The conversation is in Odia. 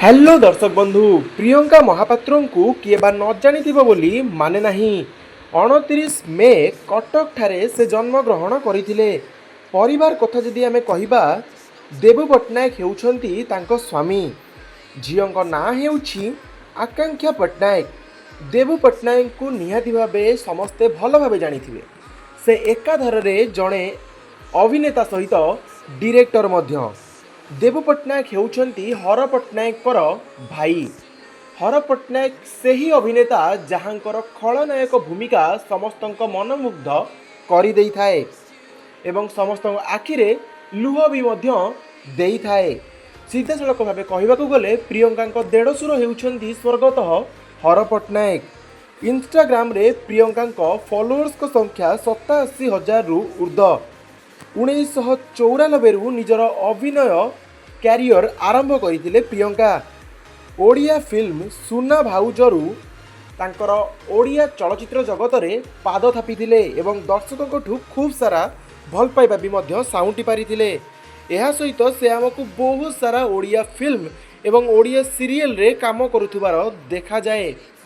ହ୍ୟାଲୋ ଦର୍ଶକ ବନ୍ଧୁ, ପ୍ରିୟଙ୍କା ମହାପାତ୍ରଙ୍କୁ କିଏ ବା ନ ଜାଣିଥିବ ବୋଲି ମାନେ ନାହିଁ। 29 ମେ କଟକଠାରେ ସେ ଜନ୍ମଗ୍ରହଣ କରିଥିଲେ। ପରିବାର କଥା ଯଦି ଆମେ କହିବା, ଦେବୁ ପଟ୍ଟନାୟକ ହେଉଛନ୍ତି ତାଙ୍କ ସ୍ୱାମୀ। ଝିଅଙ୍କ ନାଁ ହେଉଛି ଆକାଂକ୍ଷା ପଟ୍ଟନାୟକ। ଦେବୁ ପଟ୍ଟନାୟକଙ୍କୁ ନିହାତି ଭାବେ ସମସ୍ତେ ଭଲ ଭାବେ ଜାଣିଥିବେ। ସେ ଏକାଧାରରେ ଜଣେ ଅଭିନେତା ସହିତ ଡିରେକ୍ଟର ମଧ୍ୟ। ଦେବୁ ପଟ୍ଟନାୟକ ହେଉଛନ୍ତି ହର ପଟ୍ଟନାୟକଙ୍କର ଭାଇ। ହର ପଟ୍ଟନାୟକ ସେହି ଅଭିନେତା, ଯାହାଙ୍କର ଖଳନାୟକ ଭୂମିକା ସମସ୍ତଙ୍କ ମନମୁଗ୍ଧ କରିଦେଇଥାଏ ଏବଂ ସମସ୍ତଙ୍କ ଆଖିରେ ଲୁହ ବି ମଧ୍ୟ ଦେଇଥାଏ। ସିଧାସଳଖ ଭାବେ କହିବାକୁ ଗଲେ, ପ୍ରିୟଙ୍କାଙ୍କ ଦେଢ଼ଶୁର ହେଉଛନ୍ତି ସ୍ୱର୍ଗତଃ ହର ପଟ୍ଟନାୟକ। ଇନଷ୍ଟାଗ୍ରାମରେ ପ୍ରିୟଙ୍କାଙ୍କ ଫଲୋଅର୍ସଙ୍କ ସଂଖ୍ୟା 87 ହଜାରରୁ ଉର୍ଦ୍ଧ୍ୱ। 1994ରୁ ନିଜର ଅଭିନୟ କ୍ୟାରିୟର ଆରମ୍ଭ କରିଥିଲେ ପ୍ରିୟଙ୍କା। ଓଡ଼ିଆ ଫିଲ୍ମ ସୁନା ଭାଉଜରୁ ତାଙ୍କର ଓଡ଼ିଆ ଚଳଚ୍ଚିତ୍ର ଜଗତରେ ପାଦ ଥାପିଥିଲେ ଏବଂ ଦର୍ଶକଙ୍କଠୁ ଖୁବ୍ ସାରା ଭଲ ପାଇବା ବି ମଧ୍ୟ ସାଉଁଟି ପାରିଥିଲେ। ଏହା ସହିତ ସେ ଆମକୁ ବହୁତ ସାରା ଓଡ଼ିଆ ଫିଲ୍ମ ଏବଂ ଓଡ଼ିଆ ସିରିଏଲରେ କାମ କରୁଥିବାର ଦେଖାଯାଏ।